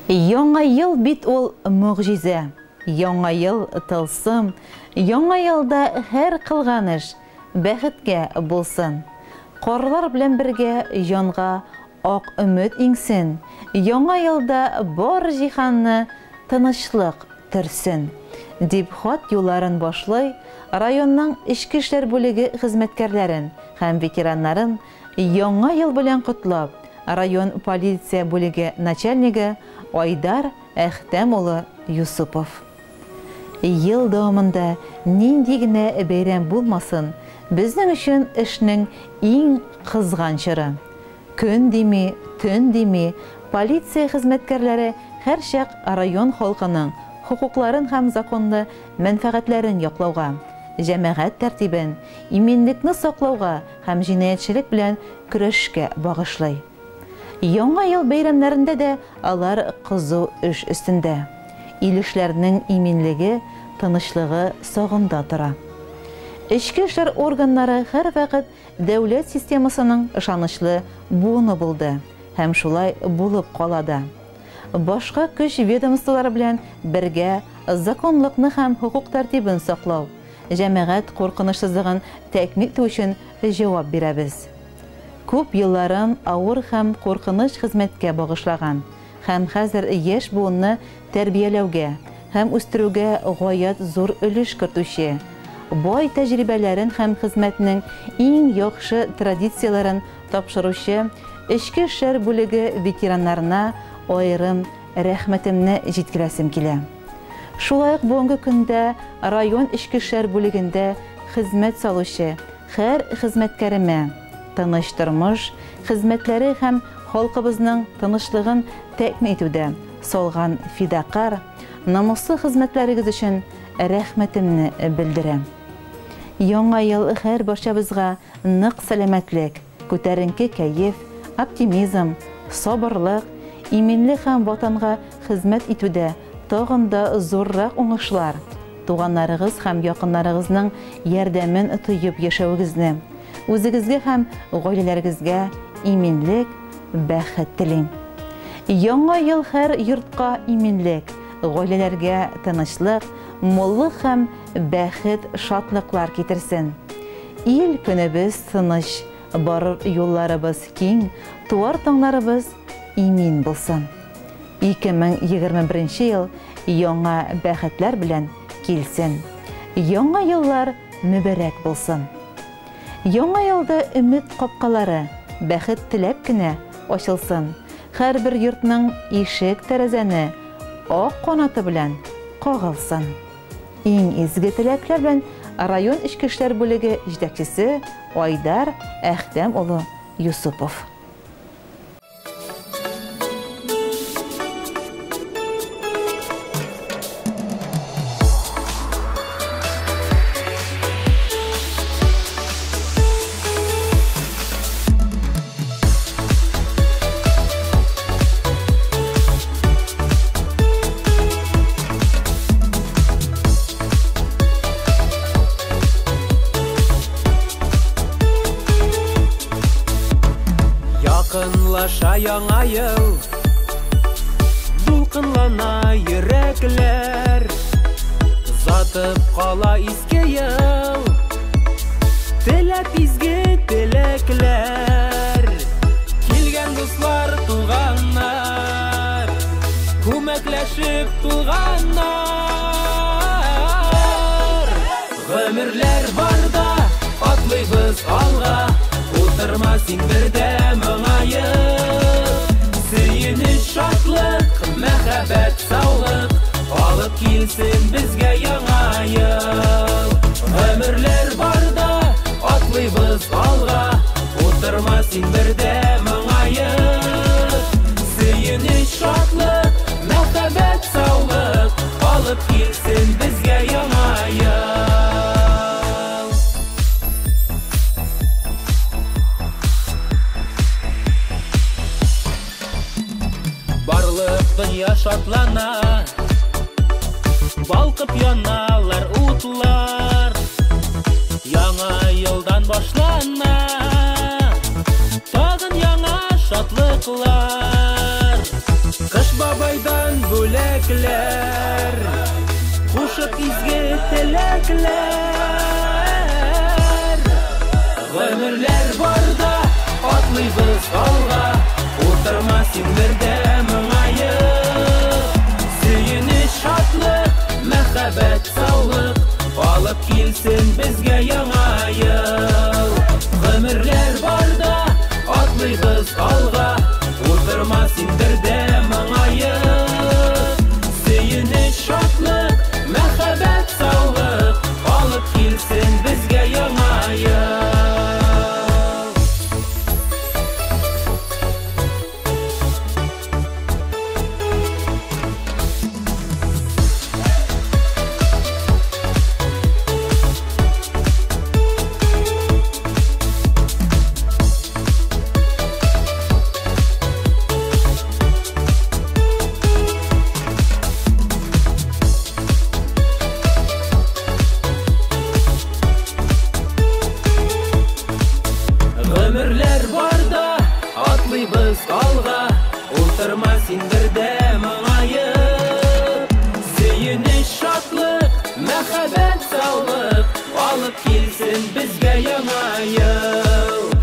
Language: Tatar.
Яңа ел бит ул могҗиза, яңа ел тылсым, яңа елда һәр кылган эш бәхеткә булсын. Карлар белән бергә җанга ак өмет иңсен, яңа елда бар җиһанны тынычлык төрсен, дип хат юлларын башлый районның эчке эшләр бүлеге хезмәткәрләрен һәм ветераннарын Яңа ел белән котлап, район полиция бүлеге начальнигы Айдар Әхтәм улы Юсупов. Ел дәвамында нинди генә бәйрәм булмасын, безнең өчен эшнең иң кызган чоры. Көн дими, төн дими, полиция хезмәткәрләре һәрчак район халкының хокукларын һәм законлы мәнфәгатьләрен яклауга, җәмәгать тәртибен, иминлекне саклауга һәм җинаятьчелек белән көрәшкә багышлый. Яңа ел бәйрәмнәрендә дә алар кызу эш өстендә. Илешләрнең иминлеге, тынычлыгы сагында тора. Эчке эшләр органнары һәрвакыт дәүләт системасының ышанычлы буыны булды һәм шулай булып кала да. Башка көч ведомстволары белән бергә законлыкны һәм хокук тәртибен саклау, җәмәгать куркынычсызлыгын тәэмин итү өчен җавап бирәбез. Күп елларын авыр һәм куркыныч хезмәткә багышлаган һәм хәзер яшь буынны тәрбияләүгә һәм үстерүгә гаять зур өлеш кертүче, бай тәҗрибәләрен һәм хезмәтнең иң яхшы традицияләрен тапшыручы эчке эшләр бүлеге ветераннарына аерым рәхмәтемне җиткерәсем килә. Шулай ук бүгенге көндә район эчке эшләр бүлегендә хезмәт салучы һәр хезмәткәремә тыныч тормыш, хезмәтләре һәм халкыбызның тынычлыгын тәэмин итүдә салган фидакарь, намуслы хезмәтләрегез өчен рәхмәтемне белдерәм. Яңа ел һәр барчабызга нык сәламәтлек, күтәренке кәеф, оптимизм, сабырлык, иминлек һәм ватанга хезмәт итүдә тагын да зуррак уңышлар, туганнарыгыз һәм якыннарыгызның ярдәмен тоеп яшәвегезне, үзегезгә һәм гаиләләрегезгә иминлек, бәхет телим. Яңа ел һәр йортка иминлек, гаиләләргә тынычлык, муллык һәм бәхет, шатлыклар китерсен. Ил көнебез тыныч, барыр юлларыбыз киң, туар таңнарыбыз имин булсын. 2021 ел яңа бәхетләр белән килсен. Яңа еллар мөбарәк булсын. Яңа елда өмет капкалары бәхет теләп кенә ачылсын. Һәрбер йортның ишек тәрәзәне ак канаты белән кагылсын. Иң изге теләкләр белән район эчке эшләр бүлеге җитәкчесе Айдар Әхтәм улы Юсупов. Якынлаша яңа ел, дулкынлана йөрәкләр, затып кала иске ел, теләп изге теләкләр. Килгән дуслар, туганнар, күмәкләшеп тулганнар. Гомерләр барда, атлыйбыз алга, утырма син бердә моңаеп. Сөенеч, шатлык, мәхәббәт, саулык алып килсен безгә яңа ел. Гомерләр барда, атлыйбыз алга, утырма син бердә моңаеп. Сөенеч, шатлык, мәхәббәт, саулык алып килсен безгә яңа ел. Барлык дөнья шатлана, балкып яналар утлар. Яңа елдан башлана тагын яңа шатлыклар. Кыш Бабайдан бүләкләр, кушып изге теләкләр. Гомерләр барда атлыйбыз алга, утырма син бер дә моңаеп. Сөенеч, шатлык, мәхәббәт, саулык алып килсен безгә яңа ел. Гомерләр барда атлыйбыз алга, утырма син бер дә моңаеп. Сөенеч, шатлык, мәхәббәт, саулык алып килсен безгә яңа ел. Гомерләр барда атлыйбыз алга, утырма син бер дә моңаеп. Сөенеч, шатлык, мәхәббәт, саулык алып килсен безгә яңа ел.